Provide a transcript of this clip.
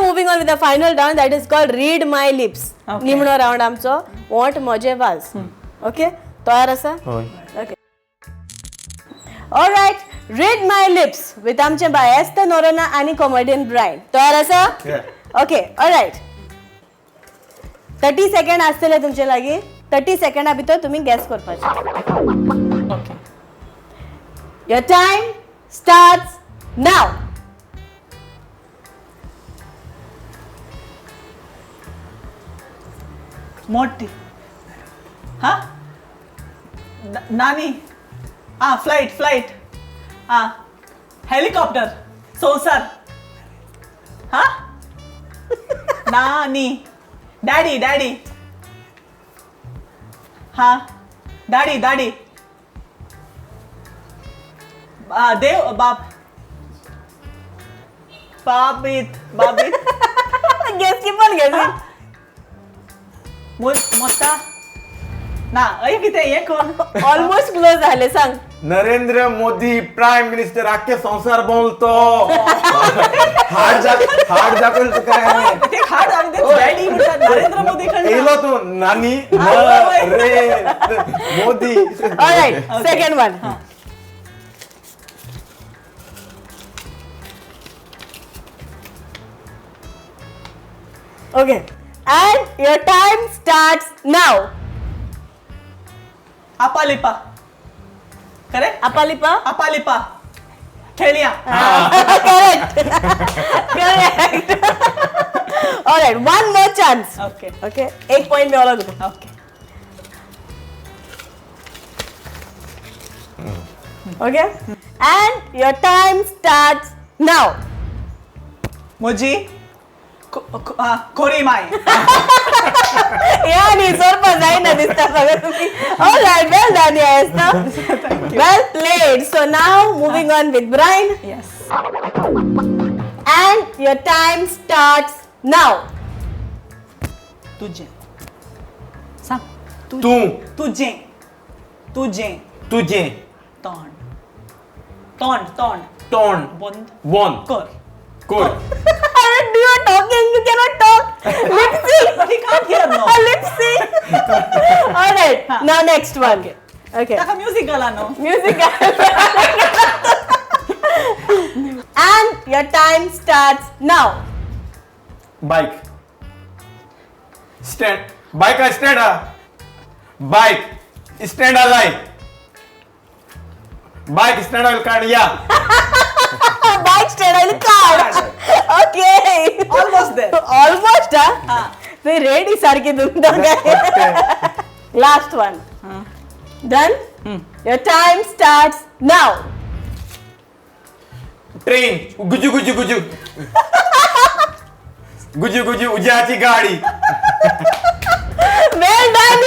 moving on with the final round, that is called read my lips. Okay. निमणो round आमचो vote म्हजे वाज. Okay, तयार आसा? हय. Okay, alright, read my lips with आमचे बाय एस्तर नोरोना आनी कॉमेडियन ब्रायन. तयार आसा? ओके, ऑलरायट, 30 सेकंड आसतले तुमचे लागीं. 30 सेकंडा भितर तुमी गॅस करपाचे. Okay. Your time starts now. मोठी हा नानी आ फ्लायट फ्लायट आ हेलिकॉप्टर संवसार हा नानी डॅडी डॅडी हा दाडी दाडी आ, देव बाप बाबीत बाबीत. गॅस की पण गॅस. मोठा ना अय कितें हें कोण? ऑलमोस्ट क्लोज झाले, सांग. नरेंद्र मोदी प्राईम मिनिस्टर, अख्खे संसार बोलतो. हाड हाड दाखवलं तू काय? ते खाड आणि ते डॅडी म्हणतात नरेंद्र मोदी कडनं. येयलो तू नानी न रे Modi. Alright, second one. Okay, and your time starts now. आपालिपा, correct. आपालिपा. आपालिपा खेळया. Correct, correct. Alright, one more chance. Okay. Okay, एक पॉइंट मेवला तुका. Okay. Okay, and your time starts now. म्हजी खोरी माय. या न्ही सोरपा जायना दिसता सगळं तुमी. Alright, well done, yes. Well played. So now moving on with Brian. Yes. And your time starts now. तुझे सांग. तू. तुझे तुझे. तुझे. तोंड तोंड तोंड. तोंड. बंद. बंद. कर. कर. You are talking, you cannot talk. Lip sync. But he can't hear, no. Lip sync. Alright, now next one. Okay. ताका म्युझिक घाला न्हू. Music. And your time starts now. Bike stand, bike stand, bike stand आलाय, bike stand आयल काढ या. Bike stand and car. Okay. Almost there. Almost, हा. ते ready सारखी तुमचं काय. Last one. Done. Your time starts now. Train Gujju Gujju Gujju Gujju Gujju उज्याची गाडी. Well done.